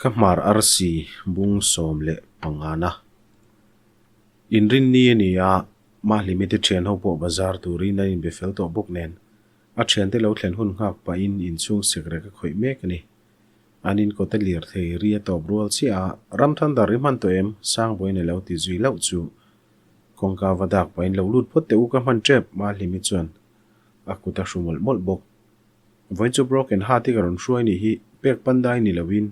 Ka hmar arsi bung 15na. Inrinni a ni a, Mahlimi te thian ho pawh bazar turin an inbe fel tawh bawk nen, a thiante lo thlen hun nghak pahin inchhung sekrek a khawih mek a ni. An inkawt a lirthei ri a tawp rual chiah a, Ramthandar i hman tawh em? Sangbawiin a lo ti zui lauh chu. Kawngka va dak pahin lo lut phawt teh u ka hman tep, Mahlimi chuan a kut a hru mawlh mawlh bawk. Vawiin chu broken heart i ka rawn hruai nih hi pek pandai ni loin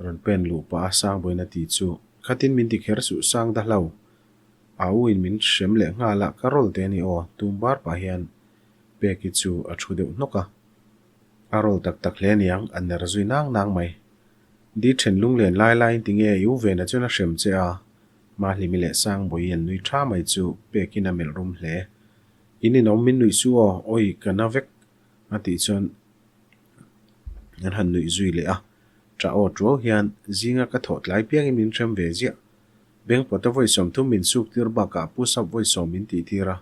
rawn pen luh pah a Sangbawiin a ti chu khatin min ti kher suh sang da hlo. A u in min hrem leh nghal a ka roll te a ni aw tum bar pah hian Peki chu a thu deuh hnawk a. A roll tak tak hle aniang a ner zui nang nang mai. Di then lunglen lai laiin tinge i u vena chuan a hrem che a Mahlimi leh Sangbawiin an nui tha mai chu Pekin a melh rum hle. In inawm min nuih su aw, awi ka na vek a tih chuan an han nuih zui leh a, ṭah aw ṭuau hian zinga ka thawh tlai piangin min hrem ve ziah. Bengpawta vawi 30 min suk tir bakah pu sap vawi 10 min tih tir a,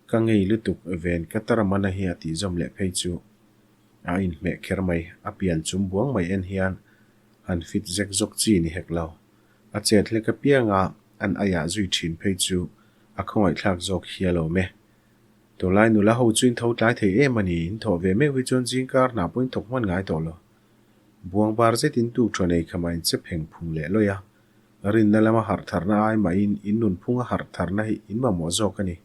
ka ngei lutuk ven ka tar mana hi a tih zawm leh phei chu a inhmeh kher mai, a pian chum buang mai en hian han fit zek zawk chi ni hek lo. A chet hlek apianga an aiah zui ṭhin phei chu a khawngaihthlak zawk hial awm e. Tunlai nula ho chu in tho tlai thei em a ni, in thawh ve meuh hi chuan zingkar hna pawhin thawk hman ngai tawh lo. Buang bar zetin tuk tha nei khamah in che pheng phung leh lawih a, rinna lama harh tharna ai mahin in nunphunga harh tharna hi in mamawh zawk a ni.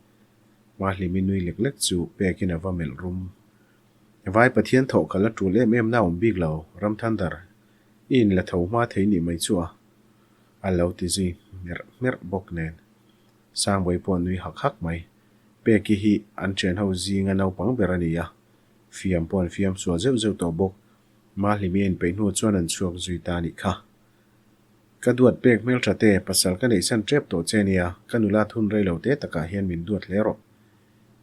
Mahlimi nui lek lek chu pekin a va melh rum. Vai Pathian thawh kal a tul em em na awm bik lo, Ramthandar, i in la tho hma thei nih mai chu a, a lo ti zui hmerh hmerh bawk nen. Sangbawi pawh nui hak hak mai. Peki hi an thian ho zinga naupang ber a ni a, fiam pawh an fiam sual zeuh zeuh tawh bawk. Mahlimi a inpeih hnu chuan an chhuak zui ta a nih kha. Ka duat pek hmeltha te, pasal ka neihsan tep tawh che nia, ka nula thun rei lo te takah hian min duat hle rawh.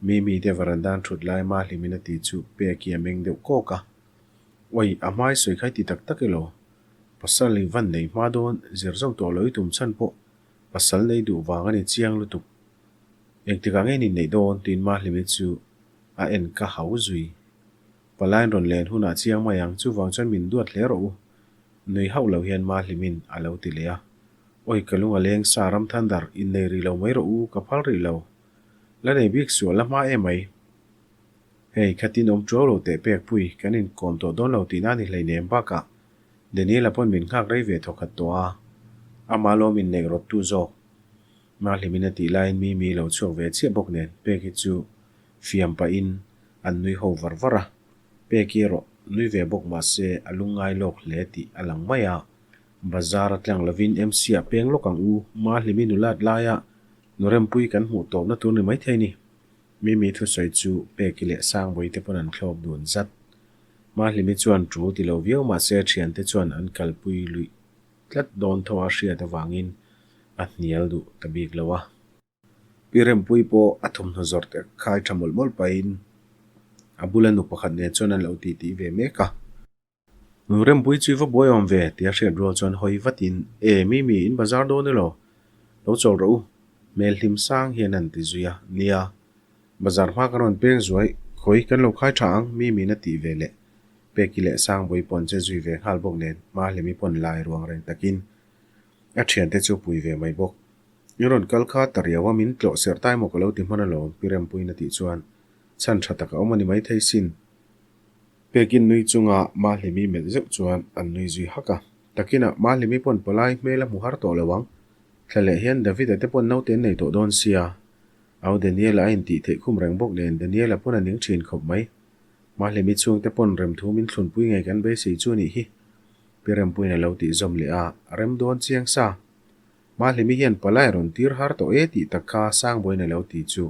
Mimi te varandan thut lai Mahlimin a ti chu Peki a meng deuh kawk a. Oi, a hmai sawi kha i ti tak tak elaw? Pasal i van nei hma dawn, zir zo tawh lo i tum chhan pawh pasal nei duh vang a ni chiang lutuk. Engtikah nge ni neih dawn tiin Mahlimi chu a en ka hau zui. Palaiin rawn len hunah chiang mai ang, chuvang chuan min duat hle rawh u. Nui hauh lo hian Mahlimin a lo ti leh a. Oi ka lung a leng sa Ramthandar, innei rih lo mai rawh u, ka phal rih lo. La nei bik sual la hma em mai. Hei, khatin awm ṭuau lo teh pek pui, kan inkawm tawh dawn lo tihna a ni hleinem bakah Daniel-a pawn min nghak rei ve thawkhat tawh a, amah lawm inneih rawttu zawk. Mahlimin a tih laiin Mimi lo chhuak ve chiah bawk nen Peki chu fiam pahin an nui ho var var a, Peki erawh nui ve bawk mah se a lungngai lawk hle tih a lang mai a, Bazar a tlang lovin MC ah peng lawk ang u, Mahlimi nulat laia Nurempui kan hmuh tawpna tur ni maithei ni. Mimi thusawi chu Peki leh Sangbawi te pawn an thlawp dun zat. Mahlimi chuan tul ti lo viau mahse a thiante chuan an kalpui luih tlat dawn tho a hriat avangin a hnial duh ta bik lo a. Pi Rempui pawh a thawmhnaw zawrh te khai tha mawlh mawlh pahin a bula nu pakhat nen chuan an lo titi ve mek a. Nu Rempui chu i va buai awm ve tia hriat rual chuan hawi vatin, E, Mimi, in bazar dawn elaw? Lo chawl rawh u, hmel hlim sang hian an ti zui a. Nia, bazar hma kan rawn peng zuai, khawi kan lo khai tha ang, Mimi'n a tih ve leh. Peki leh Sangbawi pawn che zui ve nghal bawk nen, Mahlimi pawn lai ruang reng takin a thiante chu pui ve mai bawk. I rawn kal kha ta riau a, min tlawh serh tai maw ka lo ti hman alawm, Pi Rempuiin a tih chuan chhan tha tak a awm a ni maithei sin. Pekin nui chunga Mahlimi melh zeuh chuan an nui zui hak a. Takinah Mahlimi pawn palai hmel a hmu har tawh lo ang. Thla leh hian David-a te pawn naute an nei tawh dawn sia. Au Daniel-a a intih theih khum reng bawk nen Daniel-a pawn a ning thin khawp mai. Mahlimi chhungte pawn remthu min thlunpui ngei kan beisei chu nih hi. Pi Rempuiin a lo tih zawm leh a, a rem dawn chiang sa. Mahlimi hian palai a rawn tir har tawh e tih tak kha Sangbawiin a lo ti chu.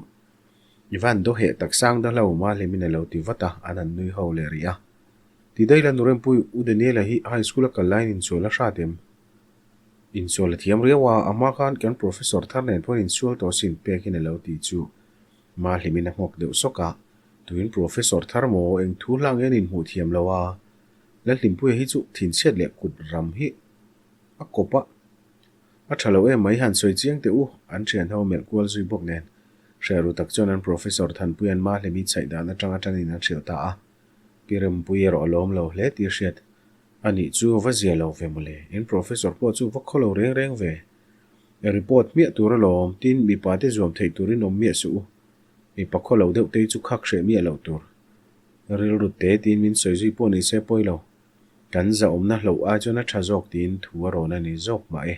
I van do heh tak sang da hlo Mahlimin a lo ti vat a, an han nui ho leh rih a. Ti daih la Nurempui, U Daniela hi high school a kal laiin insual a hrat em? Insual a thiam riau a, a hma khan kan professor thar nen pawhin insual tawh sin pekin a lo ti chu Mahlimin a nghawk deuh sawk a, tuin professor thar maw eng thu hlang en inhmuh thiam lo a, Lalhlimpuia hi chu thinchhiat leh kut ram hi a kawp a. A tha lo em mai han sawi chiang teh u, an thian ho melh kual zui bawk nen. Hre ru tak chuan an Professor Thanpuia'n Mahlemi chhaih dan atanga tanin an hrilh ta a. Pi Rempui erawh a lawm lo hle tih a hriat. A nih chu va zia lo ve mawle, in professor pawh chu va khaw lo reng reng ve. I report hmiah tur alawm, tin mipa te zuam theih turin awm miah suh u. Mipa khaw lo deuh te hi chu khak hreh miah loh tur. Rilru te tiin min sawi zui pawh ni se pawi lo. Kan zahawmna hloh ai chuan a tha zawk tiin thu a rawn a ni zawk mah e.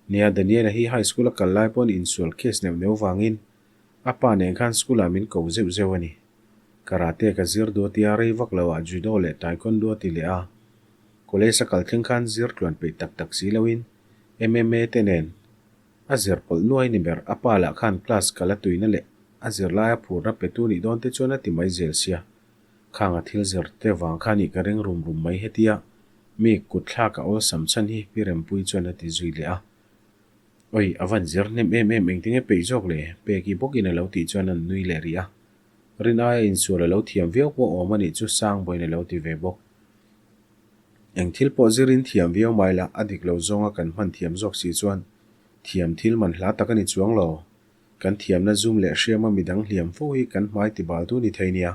Nia, Daniela hi high school a kal lai pawn insual case neuh neuh vangin a pa nen khan school ah min ko zeuh zeuh a ni. Karate ka zir duh tia rei vak lo ah judo leh taekwondo a ti leh a. College a kal thleng khan zir tluan peih tak tak si loin MMA te nen a zir pawlh nuai ni ber. A pa lah khan class kal a tuina leh a zirlaia phurna petu nih dawn te chuan a ti mai zel sia. Khang a thil zir te vang kha nih ka ring rum rum mai hetia mi kut thlak a awlsam chhan hi Pi Rempuii chuan a ti zui leh a. Oi, a van zir hnem em em engtinge peih zawk le? Peki bawkin a lo tih chuan an nui leh rih a. Rin aia insual a lo thiam viau pawh awm a nih chu Sangbawiin a lo ti ve bawk. Eng thil pawh zirin thiam viau mai la, a dik lo zawnga kan hman thiam zawk si chuan thiam thil man hla tak a ni chuang lo. Kan thiamna zum leh hriama midang hliam fo hi kan hmai tibaltu ni thei nia.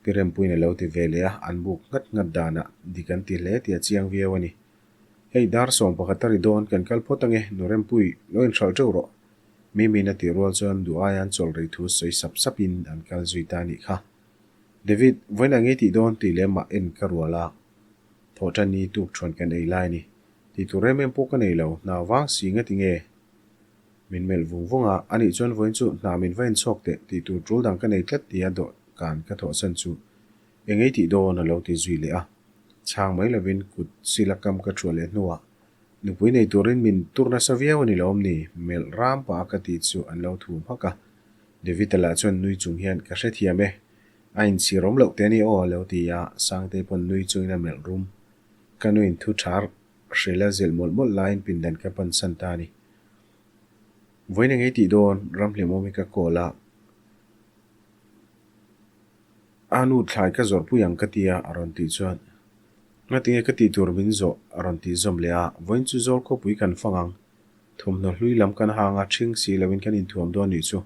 Pi Rempuiin a lo ti ve leh a, an buk nghat nghat danah dik an ti hle tih a chiang viau a ni. Hei dar 11 a ri dawn, kan kal phawt ange, Nu Rempui, lo inhralh teuh rawh. Mimiin a tih rual chuan duh aia an chawlh rei thu sawi sap sapin an kal zui ta a nih kha. David, vawiin ang i tih dawn tih leh mah en ka rual a, thawhṭan i tuk ṭhuan kan ei lai a ni. Tih tur em em pawh ka nei lo, hna vang si ngati nge? Min melh vung vung a, anih chuan vawiin chu hna min va inchhawk teh tih tur ṭul dang ka nei tlat tia dawhkan ka thawhsan chu eng ei tih dawn a lo ti zui leh a. Chhang mai lovin kut sila kam ka ṭhuah leh hnuah nupui nei turin min tur nasa viau a ni lo awm ni? Melh ram pah a ka tih chu an lo thum hak a. David-a lah chuan nui chung hian ka hrethiam e, a inchhir awm loh te a ni aw a lo ti a, Sangtei pawn nui chungin a melh rum. Ka nuin thu ṭha hrela zilh mawlh mawlh laiin pindan ka pansan ta a ni. Vawiin engei tih dawn Ramhlimawm hi ka call a, a nu thlai ka zawrhpui ang ka tia a rawn tih chuan Ngatinge ka tih tur min zawh a rawn tih zawm leh a, vawiin chu zawl khawpui kan fang ang, thawmhnaw hlui lam kan hang a, ṭhing si loin kan inthuam dawn nih chu.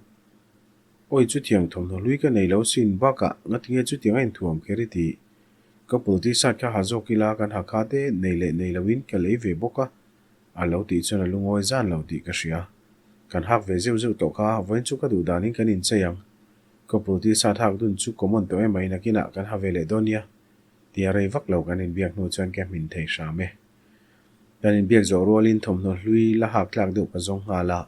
Awi chutiang thawmhnaw hlui ka nei lo sin bakah ngatinge chutiang a inthuam kher i tih? Ka pulti sat kha ha zawk ila kan ha kha te nei leh nei loin ka lei ve bawk a, A lo tih chuan a lungawi zan lo tih ka hria. Kan hak ve zeuh zeuh tawh kha, vawiin chu ka duh danin kan inchei ang. Ka pulti sat hak dun chu common tawh emai nakinah kan ha ve leh dawn nia. Tia rei vak lo kan inbiak hnu chuan ka hmin thei hram e. Kan inbiak zawh rualin thawmhnaw hlui la hak tlak deuh ka zawng nghal a,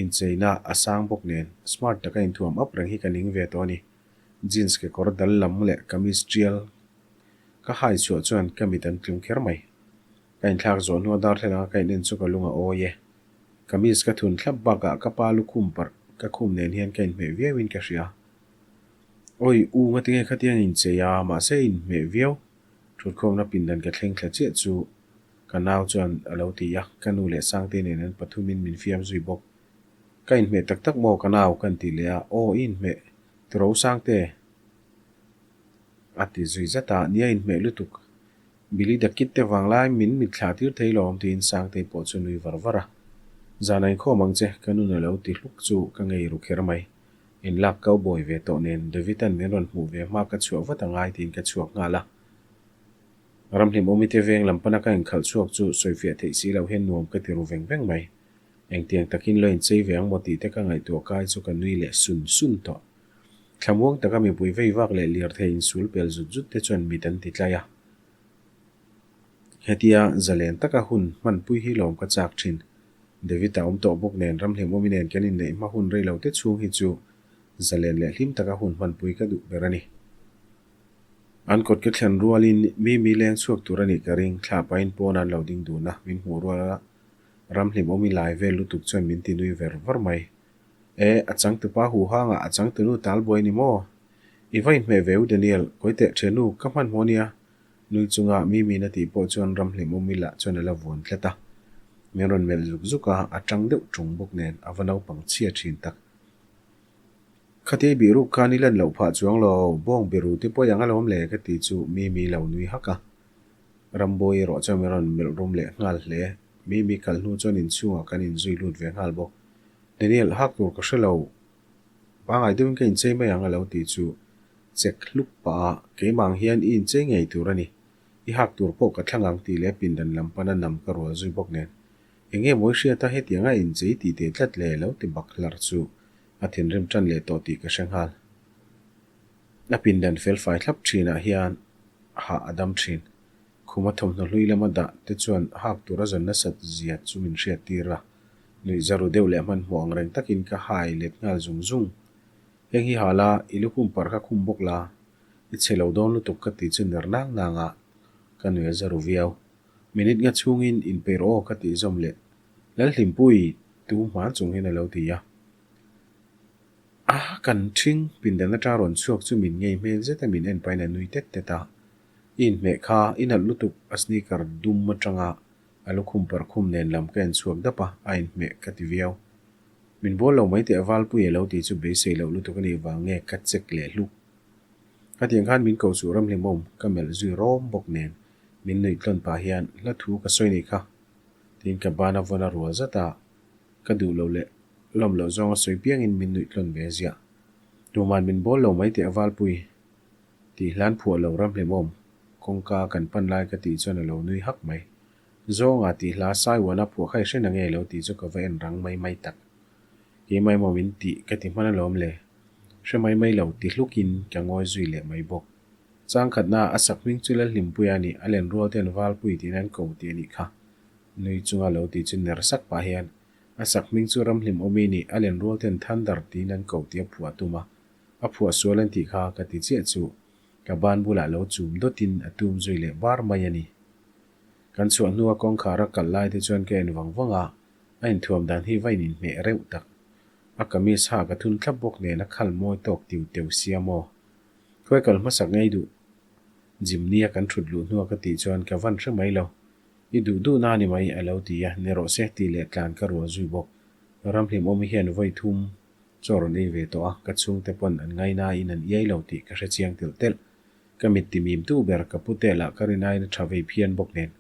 incheina a sang bawk nen smart taka inthuam up reng hi ka ning ve tawh a ni. Jeans kekawr dal lam leh kamis tial ka hai chhuah chuan ka mit an tlung kher mai. Ka inthlak zawh hnu a darthlalang a ka in en chu ka lung a awi e. Kamis ka thun thlap bakah ka pa lukhum parh ka khum nen hian ka inhmeh viau in ka hria. Awi u ngatinge khatiang inchei a mahse inhmeh viau. Thutkhawmna pindan ka thleng thla chiah chu ka nau chuan a lo ti a, ka nu leh Sangte nen an pathumin min fiam zui bawk. Ka inhmeh tak tak maw ka nau ka inti leh a, aw i inhmeh tiro Sangte a ti zui zat a, nia inhmeh lutuk. Billy the Kid te vang lai min mit thlah tir thei lawm tiin Sangtei pawh chu nui var var a. Zan a inkhawm ang che, ka nun a lo ti hluk chu ka ngei ru kher mai. In lak cowboy ve tawh nen David-a'n min rawn hmuh ve hma ka chhuah vat a ngai tiin ka chhuak nghal a. Ramhlim awmite veng lam pana ka inkhalh chhuak chu sawifiah theih si loh hian nuam ka ti ru veng veng mai. Engtiang takin lo inchei ve ang maw tih te ka ngaihtuah kai chu ka nui leh sun sun tawh. Thlamuang taka mipui vei vak leh lirthei insul pel zut zut te chuan mit an ti tlai a. Hetia zalen taka hun hmanpui hi lawm ka chak thin. David-a awm tawh bawk nen Ramhlim awmi nen kan inneih hma hun rei lo te chhung hi chu zalen leh hlim taka hun hmanpui ka duh ber a ni. An kawt ka thlen rualin mi mi leng chhuak tur a nih ka ring, thlah pahin pawn an lo ding dun a, min hmuh rual a Ramhlim awmi lai vel lutuk chuan min ti nui ver var mai. E, a changtupa huhangah a changtunu tal buai ni maw? I va inhmeh ve u Daniel, kawi teh ṭhiannu, ka hmanhmawh nia. Nui chunga Mimi'n a tih pawh chuan ramhlim awm ila chuan a la vuan tlat a. Min rawn melh zuk zuk a, a ṭang deuh ṭung bawk nen a va naupang chhia ṭhin tak. Khatia i bih ruk khan i lan loh phah chuang lo, bawng biru te pawh i ang alawm le ka ti chu Mimi lo nui hak a. Rambawi erawh chuan min rawn melh rum leh nghal hle. Mimi kal hnu chuan inchhungah kan inzui lut ve nghal bawk. Daniel, hak tur ka hre lo. Pangai deuhin ka inchei mai ang a lo tih chu chek hluk pah a, keimah ang hian i inchei ngei tur a ni. I hak tur pawh ka thlang ang tih leh pindan lam pana nam ka rual zui bawk nen. Eng nge mawi hriata hetianga inchei tih teh tlat le lo ti bak hlar chu a thinrim tan leh tawh tih ka hre nghal. A pindan felfai thlap thinah hian hah a dam thin. Khuma thawmhnaw hlui lama dah te chuan hak tur a zawn nasat zia chu min hriat tir a. Nuih za ru deuh leh hmanhmawh ang reng takin ka hai let nghal zung zung. Heng hi ha la, i lukhum parh kha khum bawk la, i chhe lo dawn lutuk ka ti chu ner nang nang a, ka nui a za ru viau. Minute nga chhungin inpeih rawh aw ka tih zawm leh Lalhlimpui tu hman chung hian a lo ti a. A, kan ṭhing pindan aṭang rawn chhuak chu min ngei hmel zet a min en pahin a nui tet tet a. I inhmeh kha i nalh lutuk a sneaker dum aṭanga a lukhum parkhum nen lam ka en chhuak dap a, a inhmeh ka ti viau. Min bawl lo mai teh Valpui a lo ti chu beisei loh lutuk a nih vang nge ka check leh hluk. Khatiang khan min ko chuh ramhlimawm ka melh zui rawm bawk nen min nuih tlawn pah hian hla thu ka sawi nei kha tiin ka ban a vawn a rual zat a, ka duh loh leh lawm loh zawng a sawi piangin min nuih tlawn ve ziah. Tuman min bawl lo mai teh Valpui tih hlan phuah lo ramhlimawm kawngka kan pan lai ka tih chuan a lo nui hak mai. Zawnga tih hla Saiwana phuah kha i hre na nge lo tih chu ka va en rang mai mai tak. Keimah emaw min tih ka ti hman alawm le. Hre mai mai lo ti hlukin ka ngawi zui leh mai bawk. Changkhatna a sak hming chu Lalhlimpuia a nih, a len rual ten Valpui tiin an ko tih a nih kha. Nui chunga lo tih chu ner sak pah hian a sak hming chu Ramhlimawmi nih, a len rual ten Thunder tiin an ko tih a phuah tum a. A phuah sual an tih kha ka ti chiah chu ka ban bulah lo chum dawtin a tum zui leh bar mai a ni. Kan chhuah hnua kawngkhar a kalh lai te chuan ka en vang vang a, a inthuam dan hi va in inhmeh reuh tak. A kamis ha ka thun thlap bawk nen a khal mawi tawk tiu teu sia maw. Khawi kal hmasak ngei duh Jim nia kan thut luh hnua ka tih chuan ka van hre mai lo. I duh duh na ni mai a lo ti a, ni rawh se tih leh tlan ka rual zui bawk. Ramhlimawmi hian vawi thum chaw rawn ei ve tawh a, ka chhungte pawn an ngainain an iai lo tih ka hre chiang telh telh. Ka mit ti mim tu ber ka pu te lah ka rinaiin a tha vei phian bawk nen.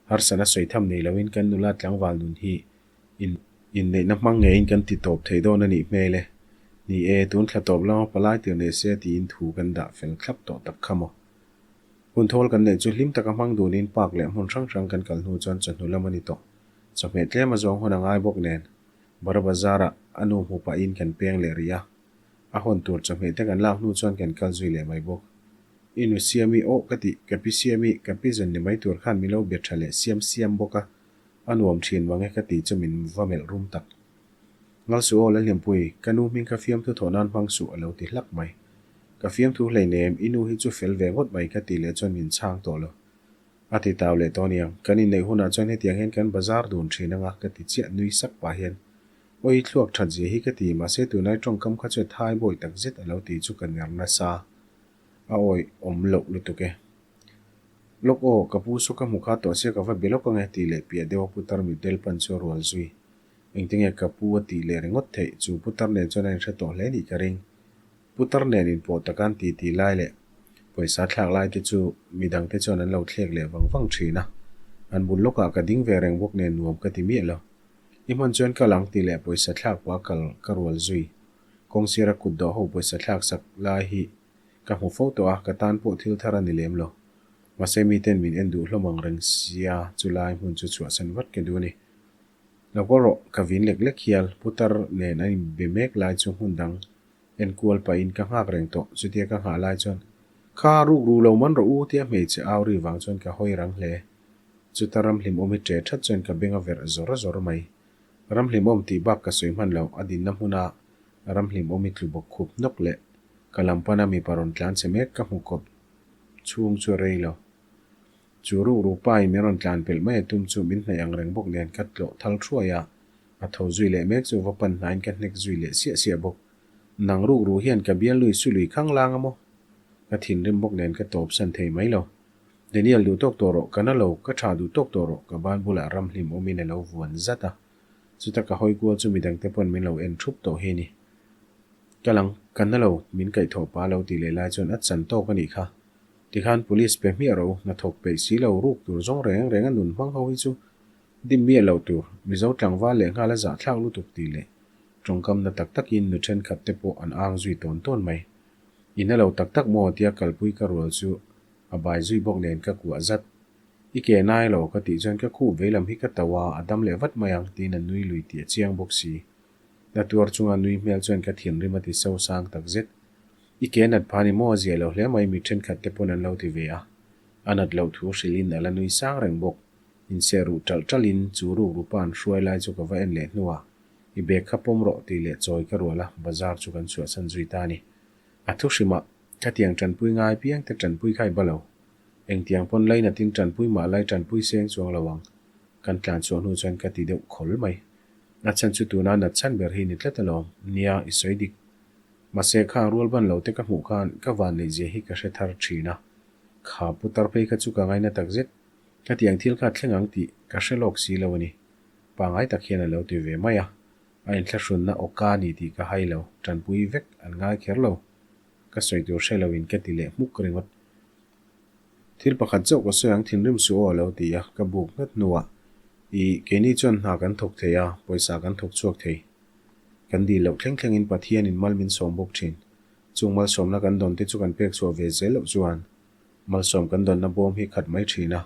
Harsana sawi tham nei loin kan nula tlangval nun hi in inneihna hmang ngeiin kan ti tawp thei dawn a nih hmel e. Ni e, tun thla tawp lama palai tir nei se tiin thu kan dah fel thlap tawh tak kha maw. Hun thawl kan neih chu hlim taka hmang dunin park leh hmun hrang hrang kan kal hnu chuan chawhnu lam a ni tawh. Chawhmeh tlem a zawng hun a ngai bawk nen Bara Bazar-ah a nu hmu pahin kan peng leh rih a. A hawn tur chawhmeh te kan lak hnu chuan kan kal zui leh mai bawk. I nu Siami aw ka tih, ka pi Siami, ka pi zawn ni mai tur khan min lo be tha leh siam siam bawk a, a nuam thin mang e ka tih chu min va melh rum tak. Ngal suh aw Lalhliampui, ka nu hming kha fiamthu thawh nan hmang suh a lo ti hlak mai. Ka fiamthu hleinem, i nu hi chu fel ve ngawt mai ka tih leh chuan min chhang tawh lo. A ti tau leh tawh aniang, kan inneih hunah chuan hetiang hian kan bazar dun thin anga ka ti chiah nui sak pah hian Awi thluak that zia hi ka ti, mahse tunlai tawngkam kha chu a thai bawi tak zet a lo ti chu ka ner nasa. A awi awm loh lutuk e. Lawk aw, ka pu saw ka hmu kha tawh sia ka va be lawk ange tih leh piah deuh a putar mitdel pan chu a rual zui. Engtinge ka pu a tih leh ringawt theih, chu putar nen chuan a inhre tawh hle nih ka ring. Putar nen inpawh taka an titi lai leh pawisa thlak lai te chu midang te chuan an lo thlek leh vang vang thin a. An bul lawkah ka ding ve reng bawk nen nuam ka ti miah lo. I hman chuan kal ang tih leh pawisa thlak pah kal ka rual zui. Kawngsira kut dawh ho pawisa thlak sak lai hi ka hmu fo tawh a, ka tan pawh thil thar a ni lem lo. Mahse miten min en duh hlawm ang reng sia chulai hmun chu chhuahsan vat ka duh a ni. Lo kawl rawh, ka vin lek lek hial, putar nen an inbe mek lai chu hmun dang enkual pahin ka nghak reng tawh, chutia ka nghah lai chuan, Kha ruk ru lo man rawh u tia hmeichhe au ri vang chuan ka hawi rang hle. Chuta ramhlimawm hi ṭe ṭhat chuan ka beng a verh zawr zawr mai. Ramhlimawm tih bak ka sawi hman lo, a dinna hmuna ramhlimawm hi tlu bawk khup hnawk leh ka lam pana mipa rawn tlan che mek ka hmu kawp chhung chu a rei lo. Chu ruk ruk pa in min rawn tlan pelh mai a tum chu min hnaih ang reng bawk nen ka tlawh thal thuai a, a tho zui leh mek chu va pan hnaiin ka hnek zui leh siah siah bawk. Nang ruk ruk hian ka bial lui su lui khang lang a maw? Ka thinrim bawk nen ka tawp san thei mai lo. Daniel duh tawk tawh rawh, ka na lo, ka tha duh tawk tawh rawh, ka ban bulah ram hlim awmin a lo vuan zat a. Chuta ka hawi kual chu midang te pawn min lo en thup tawh hi a ni. Ka lang, ka na lo, min kaihthawh pa lo tih leh lai chuan a chan tawk a nih kha. Tikhan police pe hmiah rawh u, hnathawk peih si lo, ruk tur zawng reng reng a nun hmang ho hi chu dim miah loh tur, Mizo tlangval leh nghal a zahthlak lutuk tih leh tawngkamna tak takin nu thenkhat te pawh an ang zui tawn tawn mai. I na lo tak tak maw tia kalpui ka rual chu. A bai zui bawk nen ka kuah zat. I ke nai lo ka tih chuan ka khup veilam hi ka tauh a, a dam leh vat mai ang tiin a nui lui tih a chiang bawk si. Na tuar chunga nui hmel chuan ka thinrim a ti so sang tak zet. I ke nat pha ni maw a ziah lo hle mai mi thenkhat te pawn an lo ti ve a. A nat loh thu hrilhin a la nui sang reng bawk. Inseh ruh ṭalh ṭalhin chu ruk rupa an hruai lai chu ka va en leh hnuah I bag kha pawm rawh tih leh chawi ka rual a, bazar chu kan chhuahsan zui ta a ni. A thu hrimah, khatiang ṭanpui ngai piang te ṭanpui kha i ba lo. Engtiang pawn lainatin ṭanpui mah lai ṭanpui seng chuang lo ang. Kan tlan chhuah hnu chuan ka ti deuh khawl mai. A chhan chu tuna nat chhan ber hi ni tlat alawm. Nia, i sawi dik. Mahse, khang rual ban lo te ka hmuh khan ka vanneihzia hi ka hre thar ṭhin a. Kha putar phei kha chu ka ngaina tak zet. Khatiang thil kha thleng ang tih ka hre lawk si lo a ni. Pangai tak hian a lo ti ve mai a, a inthlahrunna awka a ni tih ka hai lo, tanpui vek an ngai kher lo. Ka sawi tur hre loin ka ti leh hmuk ringawt. Thil pakhat chauh ka sawi ang thinrim suh aw a lo ti a, ka buk nghat hnuah, Ih, keini chuan hna kan thawk thei a, pawisa kan thawk chhuak thei. Kan dil loh thleng thlengin Pathianin mal min sawm bawk thin. Chung malsawmna kan dawn te chu kan pek chhuah ve zel loh chuan malsawm kan dawnna bawm hi khat mai thin a,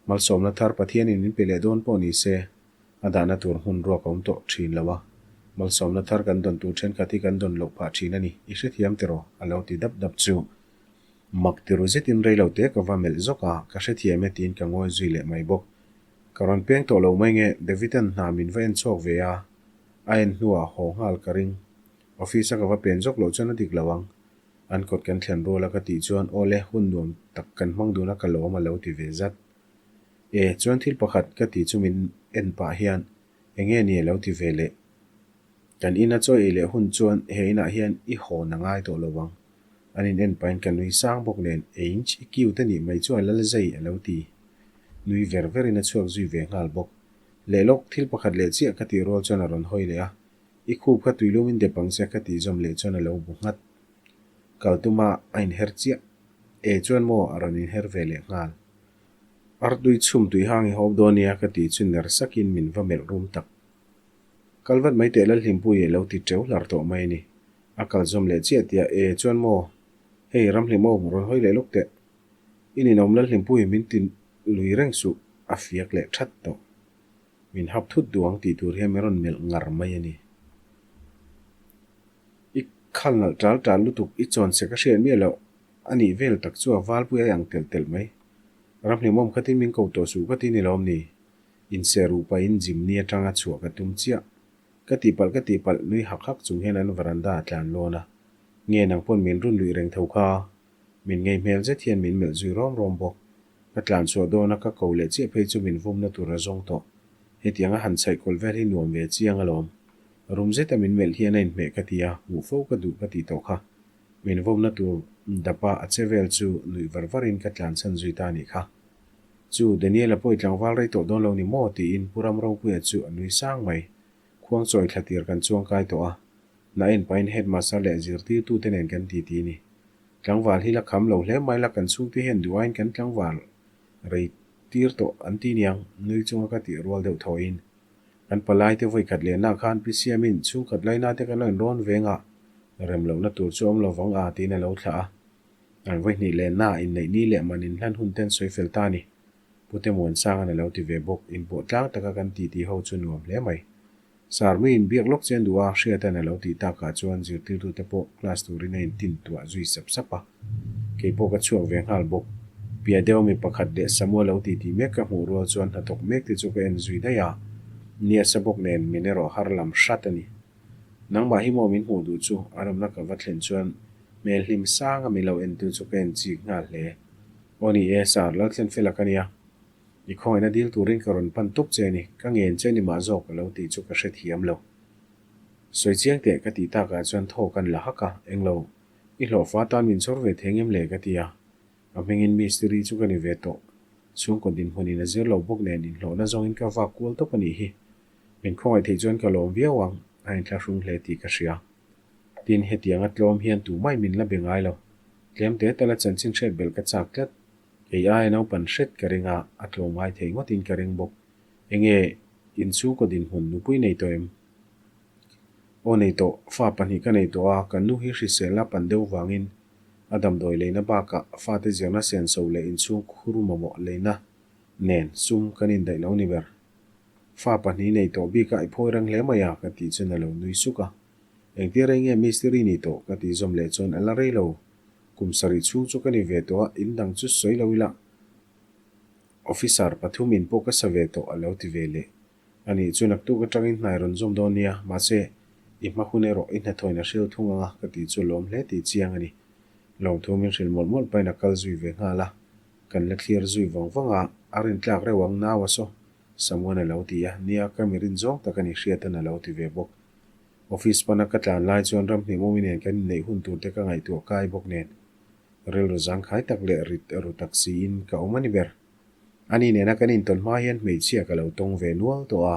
Malsawmna thar Pathianin min pe leh dawn pawh ni se, a dahna tur hmun ruak a awm tawh thin lo a. Malsawmna thar kan dawn tur thenkhat hi kan dawn loh phah thin a ni, i hrethiam tiraw? a lo ti dap dap chu. Mak tiru zetin rei lo te ka va melh zawk a, ka hrethiam e tiin ka ngawi zui leh mai bawk. Ka rawn peng tawh lo mai nge, David-a'n hna min va en chhuak ve a, a en hnuah haw nghal ka ring. Office-a ka va pen zawk loh chuan a dik lo ang. An kawt kan thlen rual a ka tih chuan aw le, hun nuam tak kan hmang dun a ka lawm a lo ti ve zat. E, chuan thil pakhat ka tih chu min en pah hian eng nge ni a lo ti ve leh. Kan ina chaw ei leh hun chuan he inah hian i hawn a ngai tawh lo vang. An in en pahin ka nui sang bawk nen einch i cute a nih mai chu a lal zai a lo ti. Nui ver verin a chhuak zui ve nghal bawk. Leh lawk thil pakhat leh chiah ka tih rual chuan a rawn hawi leh a, I khup kha tuilum in dep ang che ka tih zawm leh chuan a lo bu nghat. Kal tuma a inher chiah. E chuan maw a rawn inher ve leh nghal. Artui chhum tui hang i hawp dawn nia ka tih chu ner sakin min va melh rum tak. Kal vat mai teh Lalhlimpui a lo ti teuh hlar tawh mai a ni. A kal zawm leh chiah tia e chuan maw hei Ramhlim aw rawn hawi leh lawk teh. I ninawm Lalhlimpui min ti lui reng suh a fiak leh that tawh. Min hap thut duh ang tih tur hian min rawn melh ngar mai a ni. I khal nalh tal tal lutuk, i chawn che ka hriat miah loh a nih vel tak chu a valpui a ang telh telh mai. Ramhlimawm khatin min ko tawh suh ka ti ni lawm ni? Inserh ruh pahin Jimny atanga chhuah ka tum chiah. Ka tihpalh ka tihpalh nui hak hak chung hian an veranda a tlan lawn a. Nge nang pawn min run luih reng tho kha? Min ngei hmel zet hian min melh zui rawm rawm bawk. Ka tlan chhuah dawn a ka ko leh chiah phei chu min vumna tur a zawng tawh. Hetiang a han chhaih kawlh vel hi nuam ve chiang alawm. Rum zeta min melh hian a inhmeh ka ti a, hmuh fo ka duh ka tih tawh kha. Min vumna tur dapa a che vel chu nuih var varin ka tlan chhan zui ta a nih kha. Chu Daniel-a pawh i tlangval rei tawh dawn lo ni maw? tiin Pu Ramropuia chu a nui sang mai. Khuang chawi thla tir kan chuang kai tawh a. Na en pahin headmaster leh zirtirtute nen kan titi a ni. Tlangval hi la kham lo hle mai la kan chhungte hian duh aiin kan tlangval rei tir tawh an ti niang, nui chunga ka tih rual deuh thawiin. Kan palai te vawi khat lehna khan Pi Siamin chhungkhat laina te kan lo inrawn veng a, rem lohna tur chu awm lovang a tiin a lo thlah a. An vawi hnih lehna inneih ni leh man inhlan hun ten sawi fel ta a ni. Pu Temuansanga'n a lo ti ve bawk, inpawh tlang taka kan titi ho chu nuam hle mai. Sir, mi inbiak lawk chen duh a, Hriata'n a lo tih takah chuan zirtirtute pawh class turin a intin tuah zui sap sap a. Kei pawh ka chhuak ve nghal bawk. Piah deuh mi pakhat leh Samuel lo titi mek ka hmuh rual chuan hnathawk mek te chu ka en zui daih a. Nia sa bawk nen min erawh har lam hrat a ni. Nangmah hi maw min hmuh duh chu a rawmna ka va thlen chuan hmel hlim sanga min lo entu chu ka en chik nghal hle. Aw ni e, Sir, Lalthlenfela ka nia. I khawngaihna dil turin ka rawn pan tawp che a ni, ka ngen che ni mah zawk a lo tih chu ka hrethiam lo. Sawi chiang teh ka tih takah chuan thaw kan la hak a, englo, i hlawhfa tan min chhawr ve thei ngem le ka ti a. A hmingin mistiri chu ka ni ve tawh. Chhungkaw dinhmunin a zir lo bawk nen inhlawhna zawngin ka vak kual tawp a nih hi. Min khawngaih theih chuan ka lawm viau ang, a inthlahrung hle tih ka hria. Tin, hetianga tlawm hian tumah min la be ngai lo. Tlem te tala chanchin hriat belh ka chak tlat. Kei aia naupan hret ka ring a, a tlawm ngai thei ngawtin ka ring bawk. Enge in chhungkaw dinhmun nupui nei tawh em? Aw nei tawh, fa pahnih ka nei tawh a, kan nu hi hriselna pan deuh vangin. A damdawi leina bakah fate zirna senso leh inchhung khur mamawh leina nen sum kan indaih lo ni ber. Fa pahnih nei tawh bikah i phawi reng hle mai a, ka tih chuan a lo nui suk a. Engtia rei nge mistiri ni tawh? ka tih zawm leh chuan a la rei lo. Kum sarih chhung chu ka ni ve tawh a, in dang chu sawi lo ila officer pathum in pawh ka sa ve tawh a lo ti ve leh. A nih chu naktuk atangin hnai rawn zawm dawn nia, mahse i hma hun erawh i hnathawin a hril thung ang a ka tih chu lawm hle tih chiang a ni. Lawmthu min hrilh mawlh mawlh pahin a kal zui ve nghal a, kan la thlir zui vang vang a, a rintlak reuh ang nau a saw Samuan a lo ti a, nia ka mi rin zawng tak a ni hriatan a lo ti ve bawk. Office pana ka tlan lai chuan ramhnih mawmi nen kan inneih hun tur te ka ngaihtuah kai bawk nen rilru zangkhai tak leh rit ru tak siin ka awm a ni ber. Ani nena kan intawn hma hian hmeichhia ka lo tawng ve nual tawh a,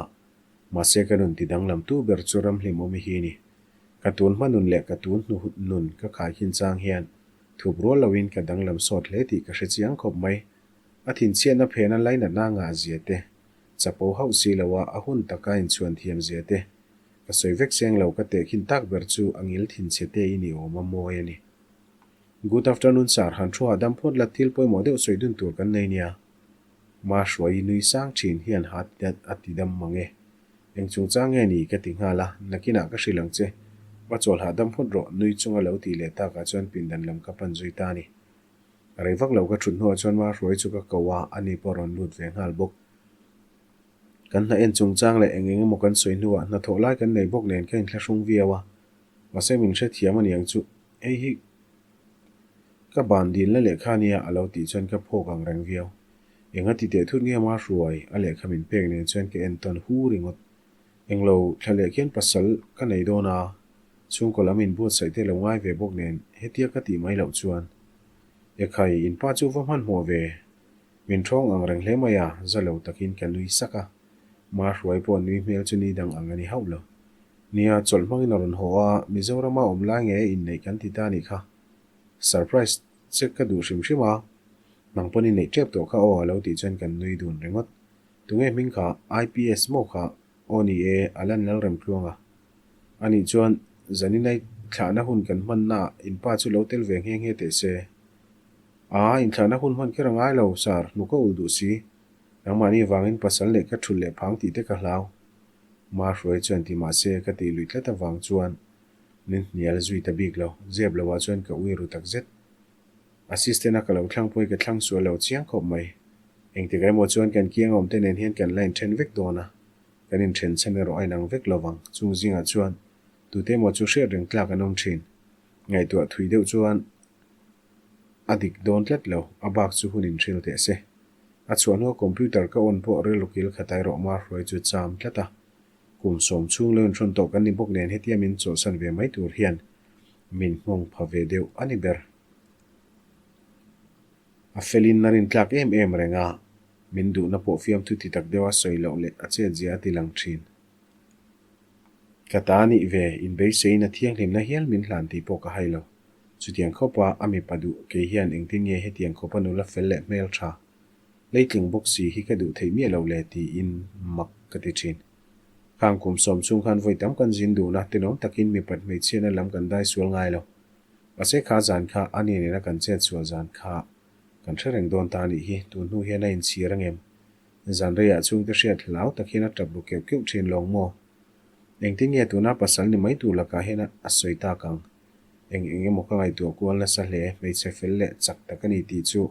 mahse ka nun ti danglam tu ber chu ramhlimawmi hi a ni. Ka tun hma nun leh ka tun hnu nun ka khaikhin chang hian thup rual loin ka danglam sawt hle tih ka hre chiang khawp mai. A thinchhiatna phena lainatna ngah zia te, chapo hauh si loa a hun taka inchhuan thiam zia te, ka sawi vek seng lo ka tehkhin tak ber chu a ngil thinchhe te i ni awm a mawi a ni. Good afternoon sir, han thu hahdam phawt la thil pawimawh deuh sawi dun tur kan nei nia. Ma hruai nui sang thin hian ha a ti dam mang e. Eng chungchang nge ni ka ti nghal a, nakinah ka hrilh ang che. Va chawl hahdam phawt rawh nui chunga lo tih leh takah chuan pindan lam ka pan zui ta a ni. Rei vak lo ka thut hnuah chuan ma hruai chu ka ko a, ani pawh a rawn lut ve nghal bawk. Kan hna en chungchang leh eng eng emaw kan sawi hnuah hnathawh lai kan nei bawk nen ka inthlahrung viau a, mahse min hrethiam a niang chu hei hi ka ban dilna lehkha ania a lo tih chuan ka phawk ang reng viau. Eng a ti teh thut nge ma hruai a lehkha min pek nen chuan ka entawn hu ringawt. Englo thla leh khian pasal ka nei dawn a, chhungkaw lam inbuatsaih te lo ngai ve bawk nen hetia ka tih mai loh chuan Ekhai in pa chu va hmanhmawh ve. Min ṭhawng ang reng hle mai a, za lo takin ka nui sak a. Ma hruai pawh nui hmel chu ni dang ang a ni hauh lo. Nia, chawlh hmangin a rawn haw a, Mizorama awm lai nge inneih kan ti ta a nih kha. Surprise che ka duh hrim hrim a, nang pawn inneih ṭep tawh kha aw a lo tih chuan kan nui dun ringawt. Tunge hming kha IPS maw kha aw ni e, a lan lal rem tluang a. Anih chuan zaninai thlahna hun kan hmannaah in pa chu lo tel ve nghe nghe teh se. Aa, inthlahna hun hman kher a ngai lo, Sir, hnuk a ulh duh si. Nangmahni vangin pasal leh ka thulh leh phang tih te ka hlau. Ma hruai chuan ti mah se ka tih luih tlat avang chuan min hnial zui ta bik lo. Zep loah chuan ka ui ru tak zet. Assistant a ka lo thlang pawhin ka thlang sual lo chiang khawp mai. Engtikah emaw chuan kan kiang awm te nen hian kan la inthen vek dawn a, kan inthen chhan erawh a inang vek lovang. Chung zingah chuan tute emaw chu hriat reng tlak an awm thin. Ngaihtuah thui deuh chuan A dik dawn tlat lo, a bak chu hun inhril teh se. A chhuah hnua computer ka on pawh rilru kil khat ai rawh ma hruai chu cham tlat a. Kum sawm chhung lo inhrawn tawh kan ni bawk nen hetia min chawlhsan ve mai tur hian min nghawng pha ve deuh a ni ber. A felin a rintlak em em reng a, min duhna pawh fiamthu ti tak deuha sawi loh leh a chetzia a ti lang thin. Ka ta nih ve, inbeiseiin a thianghlimna hial min hlan tih pawh ka hai lo. Chutiang khawpa a mipa duh kei hian engtin nge hetiang khawpa nula fel leh hmel tha, leitling bawk si hi ka duh theih miah lo le tiin mak ka ti thin. Khang kum sawm chung khan vawi tam kan zin duhna tenawm takin mipat hmeichhiatna lam kan dai sual ngai lo. Mahse kha zan kha a ni nena kan chet sual zan kha kan hre reng dawn ta anih hi, tun hnu hian a inchhir angem? Zan reiah chhungte hriat hlau tak hian a tap ru keuh keuh thin lawng maw? Engtin nge tuna pasal ni mai tur lakah hian a sawi tak ang? Eng eng emaw ka ngaihtuah kual nasa hle, hmeichhe fel leh chak tak a ni tih chu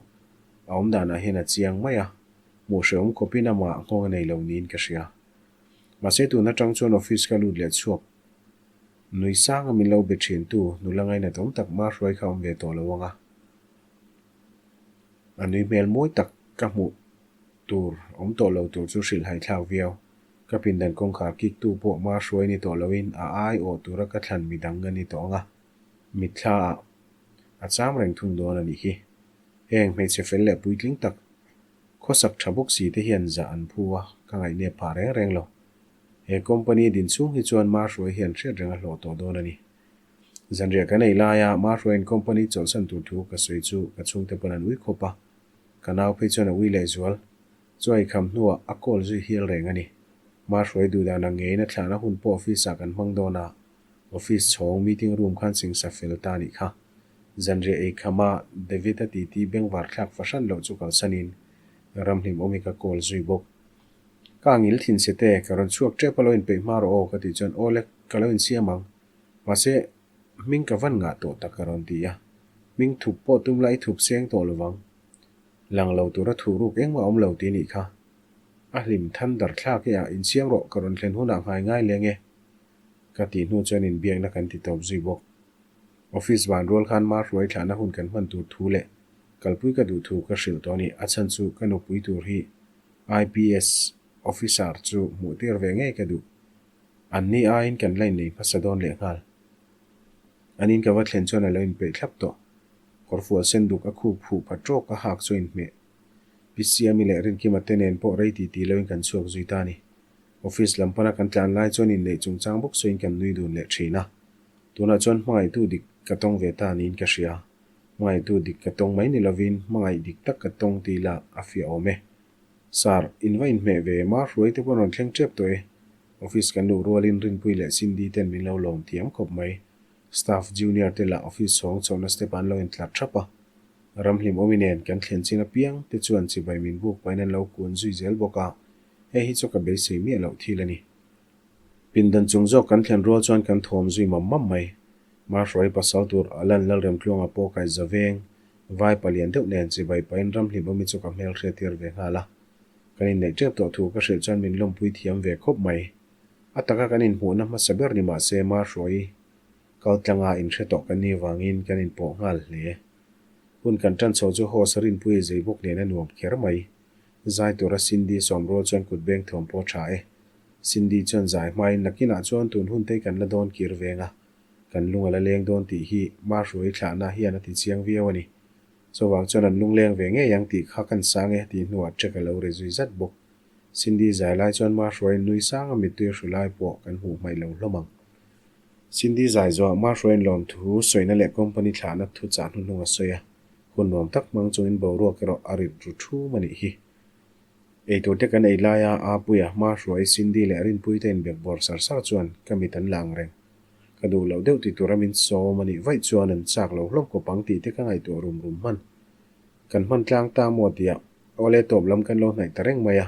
a awm danah hian a chiang mai a, hmuh hrehawm khawpin amah nghawng a nei lo niin ka hria. Mahse tun atang chuan office ka lut leh chhuak nui sanga min lo be thin tu nula ngainat awm tak mah hruai kha awm ve tawh lo ang a. A nui hmel mawi tak ka hmuh tur awm tawh lo tur chu hrilh haithlak viau. Ka pindan kawngkhar kik tu pawh ma hruai ni tawh loin a ai awh tura ka thlan midang a ni tawh ang a, mitthla ah a cham reng thung dawn a nih hi. Heng hmeichhe fel leh puitling tak, khawsak tha bawk si te hian zah an phu a, ka ngaihnep phah reng reng lo. He company din chhung hi chuan ma hruai hian hriat reng a hlawh tawh dawn a ni. Zanriah kan ei laia ma hruaiin company chawlhsan tur thu ka sawi chu ka chhungte pawn an ui khawp a, ka nau phei chuan a ui lehzual. Chuai kham hnuah a call zui hial reng a ni. Ma hruai duh dan ang ngeiin a thlahna hun pawh office ah kan hmang dawn a, office chhawng meeting room khan singsa fel ta a nih kha. Zanriah ei khama David-a titi bengvar thlak fahran loh chu kalsanin Ramhlimawmi ka call zui bawk. Ka angil thin se te, ka rawn chhuak tep a lo inpeih hma rawh aw ka tih chuan aw le, ka lo insiam ang. Mahse, hming ka van ngah tawh tak ka rawn ti a. Hming thup pawh tum la i thup seng tawh lovang. Lang lo tura thuh ruk engmah awm lo ti nih kha. A hlim than dar thlak e a, insiam rawh, ka rawn thlen hunah nghai ngai leng e. Ka tih hnu chuan inbiakna kan ti tawp zui bawk. Office van rual khan ma hruai thlahna hun kan hman tur thu leh kalpui ka duh thu ka hrilh tawh a ni. A chhan chu ka nupui tur hi IPS officer chu hmuh tir ve ngei ka duh. An ni aiin kan la innei hmasa dawn leh nghal. An in ka va thlen chuan a lo inpeih thlap tawh. Kawrfual sen duk a khup huh pha tawk a hak chu a inhmeh. Pi Siami leh Rinkima te nen pawh rei ti ti loin kan chhuak zui ta a ni. Office lam pana kan tlan lai chuan inneih chungchang bawk sawiin kan nui dun leh thin a. Tunah chuan hmangaihtu dik ka tawng ve ta niin ka hria. Hmangaihtu dik ka tawng mai ni lovin hmangaih dik tak ka tawng tih lah a fiah awm e. Sir, in va inhmeh ve em a, hruai te pawh rawn thleng tep tawh e. Office kan luh rualin Rinpui leh Cindy ten min lo lawm thiam khawp mai. Staff junior te lah office chhawng chhohna step ah an lo intlar thap a. Ramhlim awmi nen kan thlen chin apiang te chuan chibai min buk pahin an lo kun zui zel bawk a, hei hi chu ka beisei miah loh thil a ni. Pindan chung zawk kan thlen rual chuan kan thawm zui mam mam mai. Mahruai pasal tur Alan Lalremtluanga pawh kai za veng, vai palian deuh nen chibai pahin ramhlim awmi chu ka hmel hriattir ve nghal a. Kan inneih tep tawh thu ka hrilh chuan min lawmpui thiam ve khawp mai. A taka kan inhmuhna hmasa ber ni mah se Mahruai kaltlanga inhre tawh kan nih vangin kan inpawh nghal hle. Hun kan tan chho chu host Rinpuii zei bawk nen a nuam kher mai. Zai tura Cindy sawm rual chuan kut beng thawm pawh tha e. Cindy chuan zai hmain nakinah chuan tun hun te kan la dawn kir veng a, kan lung a la leng dawn tih hi Mahruai thlahna hian a ti chiang viau a ni. Chuvang chuan an lung leng ve ngei ang tih kha kan sang e tih hnuah check a lo ri zui zat bawk. Cindy zai lai chuan Mahruaiin nui sanga mittui a hru lai pawh kan hmuh hmaih lo hlawm ang. Cindy zai zawhah Mahruaiin lawmthu sawina leh company thlahna thu chah hnuhnung a sawi a, hun nuam tak hmang chungin boruak erawh a rit ru thum a nih hi. Eitur te kan ei laia Apuia, Mahruai, Cindy leh Rinpui te inbek bawr sar sar chuan ka mit an la ang reng. Ka duh loh deuh ti tura min sawm a nih vaih chuan an chak lo hlawm khawp ang tih te ka ngaihtuah rum rum hman. Kan hman tlang ta maw tiah awle tawp lam kan lo hnaih ta reng mai a.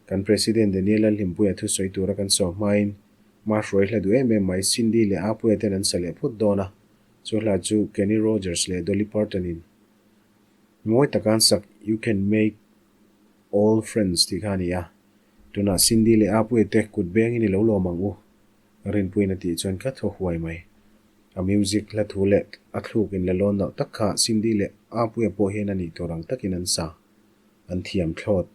Kan President Daniel Lalhlimpuia thusawi tura kan sawm hmain Mahruai hla duh em em mai Cindy leh Apuia ten an sa leh phut dawn a. Chu hla chu Kenny Rogers leh Dolly Parton in Mawi taka an sak You Can Make All Friends tih kha a ni a, tunah Cindy leh Apuia te kut bengin i lo lawm ang u, Rinpuiin a tih chuan ka thaw huai mai. A music hla thu leh a thluk in la lawn loh tak kha Cindy leh Apuia pawh hian a nih tur ang takin an sa. An thiam thlawt.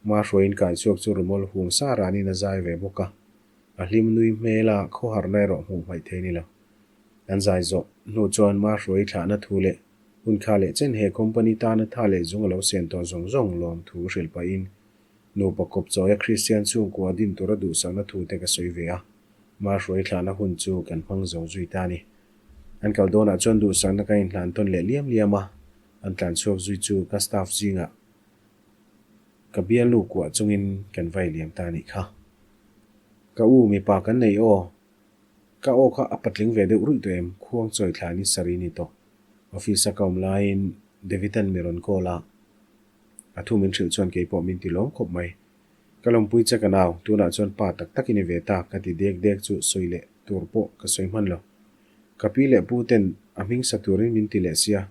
Mahruaiin kai chhuak chu rumawl hum sa ranin a zai ve bawk a, a hlim nui hmel a khawharna erawh hmuh hmaih thei ni lo. An zai zawh hnu chuan Mahruai thlahna thu leh Hun kha leh chen he company tana tha leh zung a lo siam tawh zawng zawng lawm thu hrilh pahin nupa kawp chawia Kristian chhungkua din tura duhsakna thu te ka sawi ve a, Mahruai thlahna hun chu kan hmang zo zui ta a ni. An kal dawnah chuan duhsakna ka inhlan tawn leh liam liam a, an tlan chhuak zui chu ka staff zingah ka bialnu kuah chungin kan vai liam ta a nih kha. Ka u mipa kan nei aw, ka aw kha a patling ve deuh ruih tawh em, khuang chawi thla ni sarih ni tawh. Office a ka awm laiin David-a'n mi rawn call a, a thu min hrilh chuan keipawh min ti lawm khawp mai. Ka lawmpui che ka nau, tunah chuan pa tak tak i ni ve ta ka ti dek dek chu sawi leh tur pawh ka sawi hman lo. Ka pi leh pu ten a hming sa turin min ti leh sia,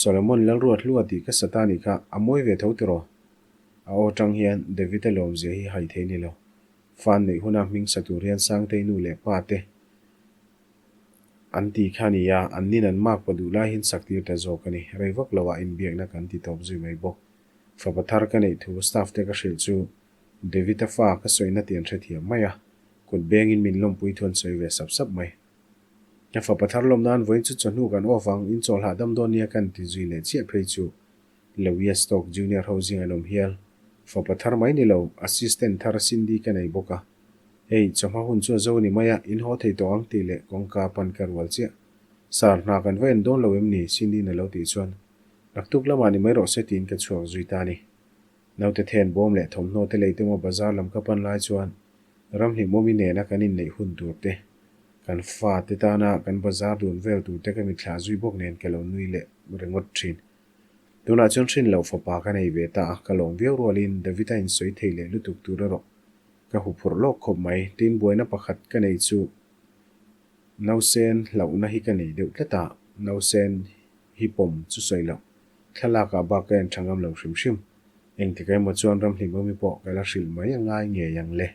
Solomon Lalruat hlua tih ka sa ta nih kha a mawi ve tho tiraw? A aw tang hian David-a lawmzia hi hai thei ni lo. Fan neih huna hming sa tur hian Sangtei nu leh pa te An ti kha nia, an nin an mak pa duh lai hian sak tir ta zawk a ni. Rei vak lo ah inbiakna kan ti tawp zui mai bawk. Fapa thar ka neih thu staff te ka hrilh chu David-a fa ka sawina tih an hrethiam mai a, kut bengin min lawmpui thu an sawi ve sap sap mai. Ka fapa thar lawm nan vawiin chu chawhnu kan off ang, in chawlhah dam dawn nia kan ti zui leh chiah phei chu Lewia Stock Junior ho zing an awm hial. Fapa thar mai ni lo, assistant thar Cindy ka nei bawk a. Hei, chawhma hun chu a zo ni mai a, in haw thei tawh ang tih leh kawngka pan ka rual chiah. Sir, hna kan va en dawn lo em ni? Cindy-in a lo tih chuan, Naktuk lamah ni mai rawh se tiin ka chhuak zui ta a ni. Naute then bawm leh thawmhnaw te lei te maw bazar lam ka pan lai chuan Ramhlimawmi nena kan inneih hun tur te. Kan fate tana kan bazar dun vel turte ka mitthla zui bawk nen ka lo nui leh ringawt thin. Tunah chuan hrin loh fapa ka nei ve ta a, ka lawm viau rualin David-a insawi thei leh lutuk tur erawh ka huphurh lawk khawp mai. Tin, buaina pakhat ka nei chu nausen hlauhna hi ka nei deuh tlat a, nausen hi pawm chu sawi loh thlalakah bak ka en tha ngam lo hrim hrim. Engtik emaw chuan ramhlimawmi pawh ka la hrilh mai a ngai ngei ang le.